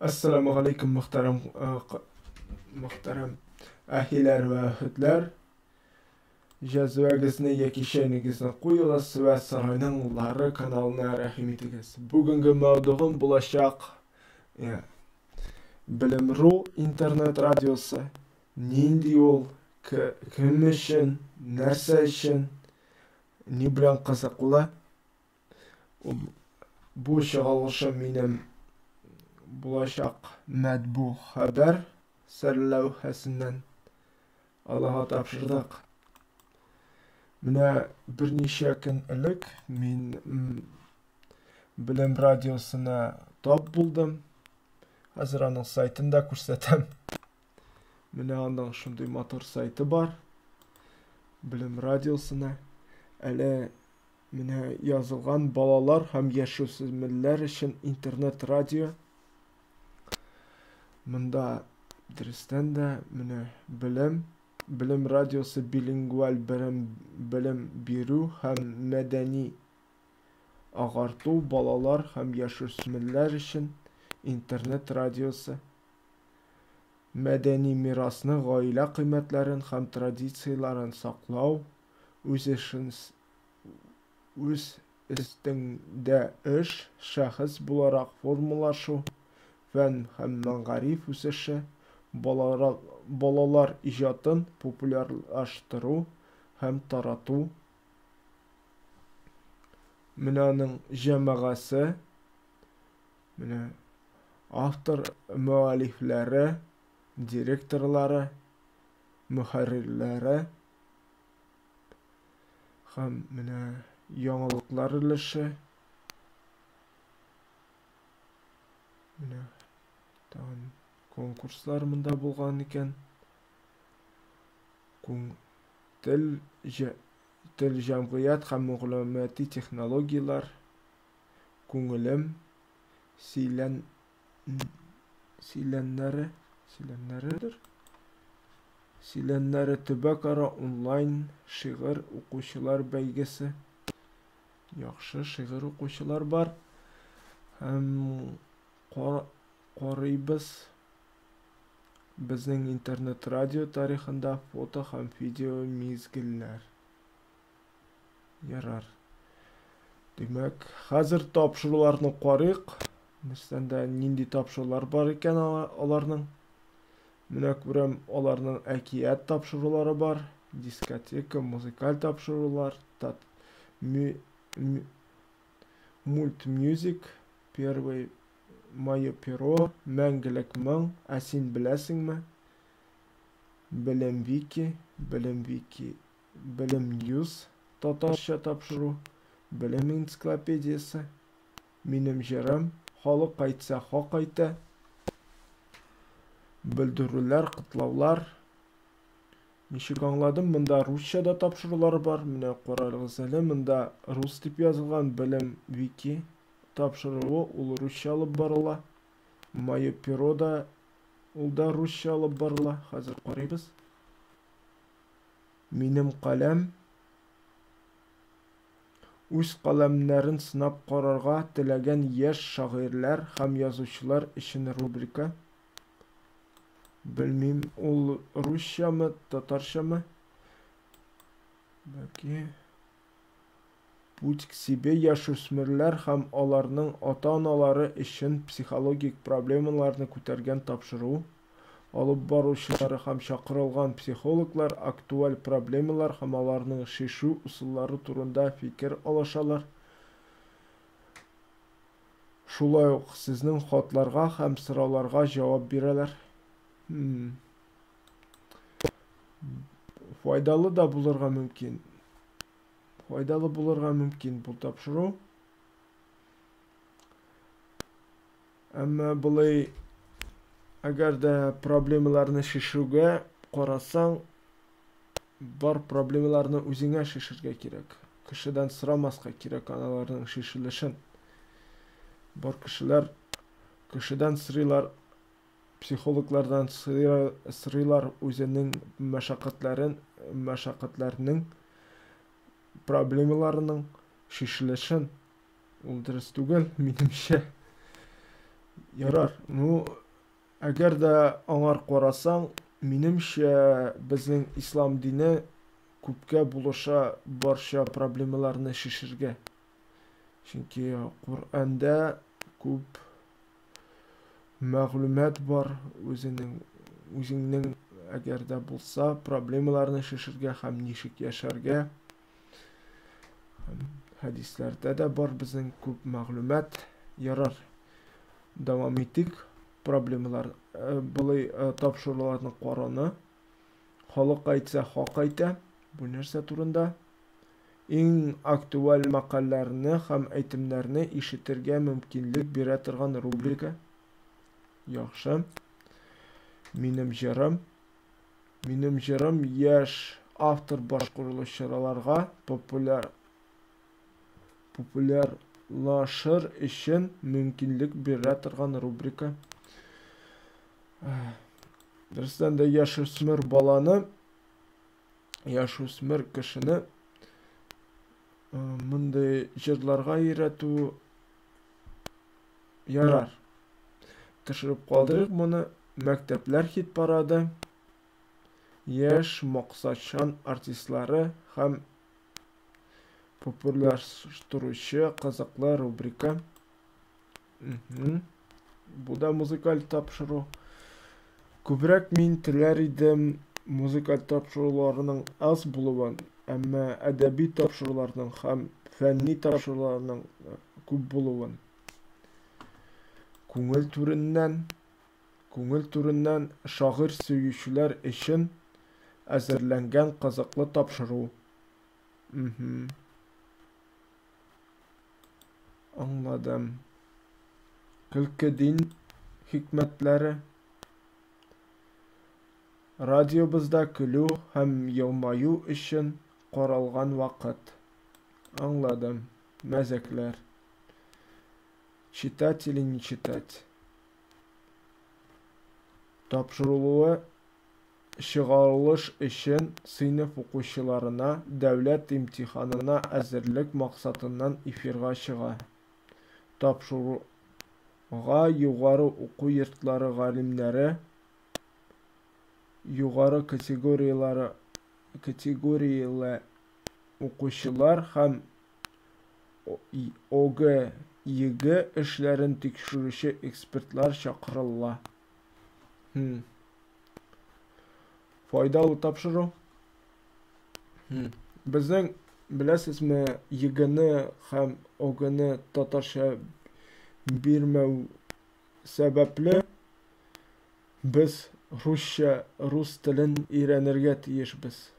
Әссәламү галәйкүм, мөхтәрәм мөхтәрәм әһиләр вә әһедләр. Җәзвәгезне яки чәйнегезне куегыз вә Сарайның Лары каналына рәхим итегез. Бүгенге мәүдугым булачак Белем.ру интернет радиосы. Нинди ул, кем өчен, нәрсә өчен, ни белән кызыклы? Бу чыгарылышым минем булачак мәтбу хәбәр сәрләүхәсеннән Аллаһка тапшырдык. Менә берничә көн элек мин Белем радиосына тап булдым. Хәзер аның сайтын да күрсәтәм. Менә аның шундый матур сайты бар. Белем радиосына. Әле Менә язылган балалар һәм яшүсмерләр өчен интернет-радио. Монда дөрестән дә менә белем, белем радиосы билингваль белем, белем бирү һәм мәдәни агарту балалар һәм яшүсмерләр өчен интернет радиосы. Мәдәни мирасны, гаилә кыйммәтләрен һәм традицияләрен саклау, үз эшен үз өстеңдә эш, шәхес буларак формалашу, фән һәм мәгариф үсеше, балалар иҗатын популярлаштыру һәм тарату. Менә аның җәмәгате, менә автор мөәлифләре, директорлары, мөхәррирләре. Һәм менә яңалыклар өлеше. Менә тагын конкурслар монда булган икән. Күң тел тел җәмгыять һәм мәгълүмати технологияләр күңелем сөйлән Сөйләннәре, сөйләннәредер. Сөйләннәре төбәкара онлайн шигырь укучылар бәйгесе. Яхшы шигырь укучылар бар. Һәм карыйбыз безнең интернет-радио тарихында фото һәм видео мизгелләр. Ярар. Димәк, хәзер тапшыруларны карыйк. Нәрсәдән дә нинди тапшырулар бар икән аларның. Менә күрәм, аларның әкият тапшырулары бар, дискотека, музыкаль тапшырулар, тат, мю, мю, мультмюзик, первый мое перо, мәңгелек моң, ә син беләсеңме? Белем вики, белем вики, Белем Ньюс татарча тапшыру, Белем энциклопедиясе, Минем җырым, Халык әйтсә, хак әйтә, Белдерүләр, котлаулар. Ничек аңладым, монда русча да тапшырулар бар. Менә карагыз әле, монда рус дип язылган Белем Вики тапшыруы, ул русча алып барыла. Мое перо да, ул да русча алып барыла. Хәзер карыйбыз. Минем каләм үз каләмнәрен сынап карарга теләгән яшь шагыйрьләр һәм язучылар өчен рубрика. Белмим, ул русчамы, татарчамы? Бәлки Путь к себе яшүсмерләр һәм аларның ата-аналары өчен психологик проблемаларны күтәргән тапшыру. Алып баручылары һәм чакырылган психологлар актуаль проблемалар һәм аларның чишү ысуллары турында фикер алышалар. Шулай ук сезнең хатларга һәм сорауларга җавап бирәләр. Хм. Файдалы да булырга мөмкин. Файдалы булырга мөмкин бу тапшыру. Әмма болай әгәр дә проблемаларны шешүгә карасаң, бар проблемаларны үзеңә шешергә кирәк. Кешедән сорамаска кирәк аналарның шешелешен. Бар кешеләр кешедән сорыйлар, психологлардан сорыйлар үзенең мәшәкатьләрен, мәшәкатьләрнең проблемаларының чишелешен. Ул дөрес түгел, минемчә. Ярар, ну, әгәр дә аңар карасаң, минемчә, безнең ислам дине күпкә булыша барча проблемаларны шешергә. Чөнки Коръәндә күп мәгълүмат бар үзенең үзеңнең әгәр дә булса проблемаларны шешергә һәм ничек яшәргә. Хәдисләрдә дә бар безнең күп мәгълүмат. Ярар. Дәвам итик. Проблемалар э, болай э, тапшыруларны карауны. Халык әйтсә, хак әйтә. Бу нәрсә турында? Иң актуаль мәкальләрне һәм әйтемнәрне ишетергә мөмкинлек бирә торган рубрика. Яхшы. Минем җырым. Минем җырым яшь автор башкаручыларга популяр популярлашыр өчен мөмкинлек бирә торган рубрика. Дөрестән дә яшүсмер баланы, яшүсмер кешене мондый җырларга өйрәтү ярар. Төшереп калдырыйк моны. Мәктәпләр хит-парады, яшь максатчан артистлары һәм популярлаштыручы кызыклы рубрика. Бу да музыкаль тапшыру. Күбрәк мин теләр идем музыкаль тапшыруларның аз булуын, әмма әдәби тапшыруларның һәм фәнни тапшыруларның э, күп булуын. Күңел түреннән, күңел түреннән шагыйрь сөючеләр өчен әзерләнгән кызыклы тапшыру. Мхм. Аңладым. Көлке дин хикмәтләре. Радиобызда көлү һәм елмаю өчен каралган вакыт. Аңладым. Мәзәкләр. Читать или не читать? Тапшырылуы чыгарылыш өчен сыйныф укучыларына дәүләт имтиханына әзерлек максатыннан эфирга чыга. Тапшыруга югары уку йортлары галимнәре, югары категорияләре категорияле укучылар һәм ОГЭ, ЕГЭ эшләрен тикшерүче экспертлар чакырыла. Хм. Файдалы тапшыру. Хм. Безнең, беләсезме, ЕГЭны һәм ОГЭны татарча бирмәү сәбәпле, без русча, рус телен өйрәнергә тиешбез.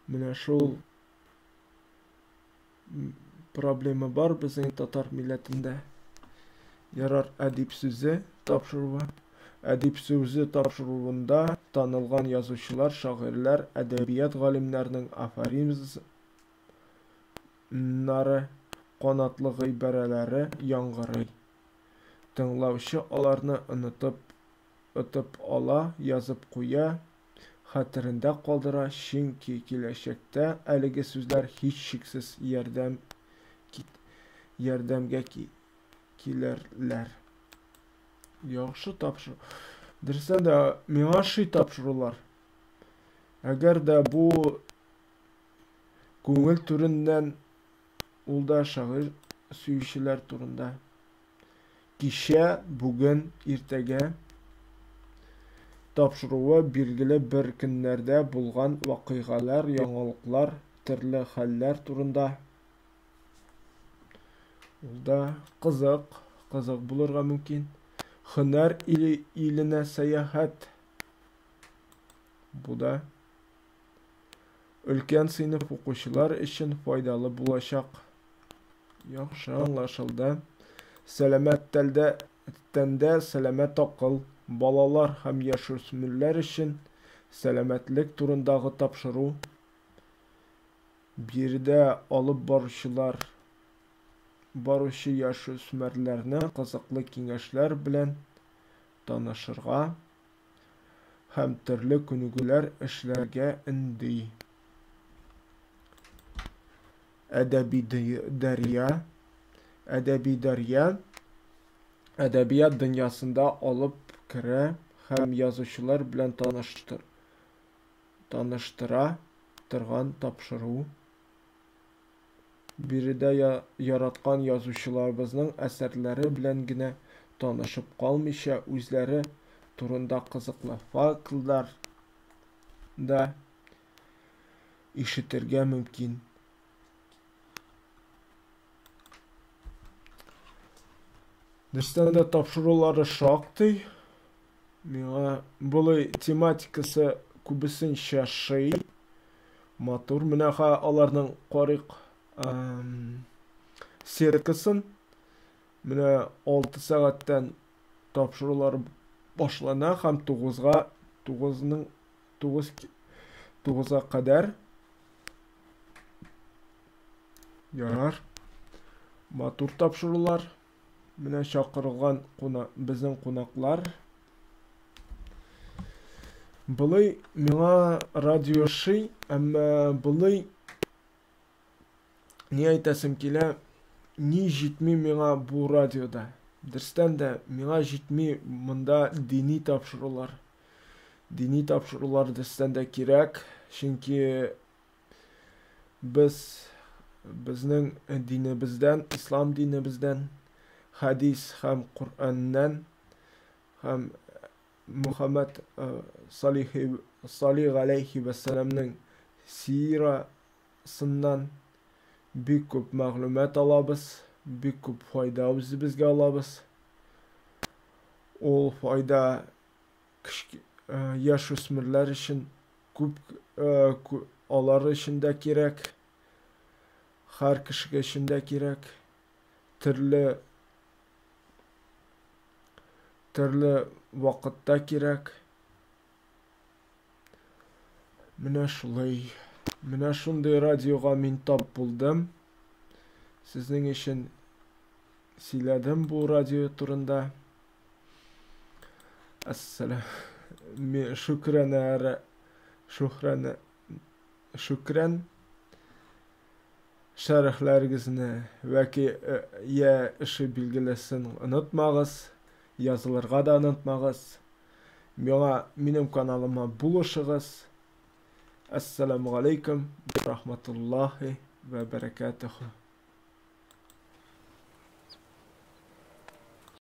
Менә шул проблема бар безнең татар милләтендә. Ярар, әдип сүзе тапшыруы. Әдип сүзе тапшыруында танылган язучылар, шагыйрьләр, әдәбият галимнәренең афоризмнары, канатлы гыйбарәләре яңгырый. Тыңлаучы аларны онытып отып ала, язып куя, хәтерендә калдыра, чөнки киләчәктә әлеге сүзләр һичшиксез ярдәм ярдәмгә килерләр. Яхшы тапшыру. Дөрестән дә, миңа ошый тапшырулар. Әгәр дә бу күңел түреннән ул да шагыйрь сөючеләр турында. Кичә, бүген, иртәгә тапшыруы билгеле бер көннәрдә булган вакыйгалар, яңалыклар, төрле хәлләр турында. Ул да кызык, кызык булырга мөмкин. Һөнәр иле иленә сәяхәт. Бу да өлкән сыйныф укучылар өчен файдалы булачак. Яхшы аңлашылды. Сәламәт тәлдә, тәндә сәламәт акыл, балалар һәм яшүсмерләр өчен сәламәтлек турындагы тапшыру. Биредә алып баручылар баручы яшүсмерләрне кызыклы киңәшләр белән танышырга һәм төрле күнегүләр эшләргә өнди. Әдәби дәрья, Әдәби дәрья әдәбият дөньясында алып керә һәм язучылар белән таныштыр, таныштыра торган тапшыру. Биредә яраткан язучыларыбызның әсәрләре белән генә танышып калмыйча, үзләре турында кызыклы фактлар да ишетергә мөмкин. Дөрестән дә тапшырулары шактый. Миңа болай тематикасы күбесенчә шый. Матур. Менә ха аларның карыйк сеткасын. Менә 6 сәгатьтән тапшырулар башлана һәм 9-га 9-ның 9 9-га кадәр Ярар. Матур тапшырулар. Менә чакырылган куна, безнең кунаклар. Болай миңа радио шый, әмма болай ни әйтәсем килә, ни җитми миңа бу радиода. Дөрестән дә, миңа җитми монда дини тапшырулар. Дини тапшырулар дөрестән дә кирәк, чөнки Без безнең динебездән, ислам динебездән, хәдис һәм Коръәннән һәм Мөхәммәд салихи салих галәйһи вәссәламнең сирасыннан бик күп мәгълүмат алабыз, бик күп файда үзебезгә алабыз. Ул файда яшүсмерләр өчен күп алар өчен дә кирәк, һәр кешегә өчен дә кирәк. Төрле төрле вакытта кирәк. Менә шулай. Менә шундый радиога мин тап булдым. Сезнең өчен сөйләдем бу радио турында. Әссәлам. Шүкрәнә шүхрәнә шүкрән шәрехләрегезне вәки я эше билгелесен онытмагыз, язылырга да онытмагыз. Миңа минем каналыма булышыгыз. Әссәламу алейкум ва рахматуллахи ва баракатуху.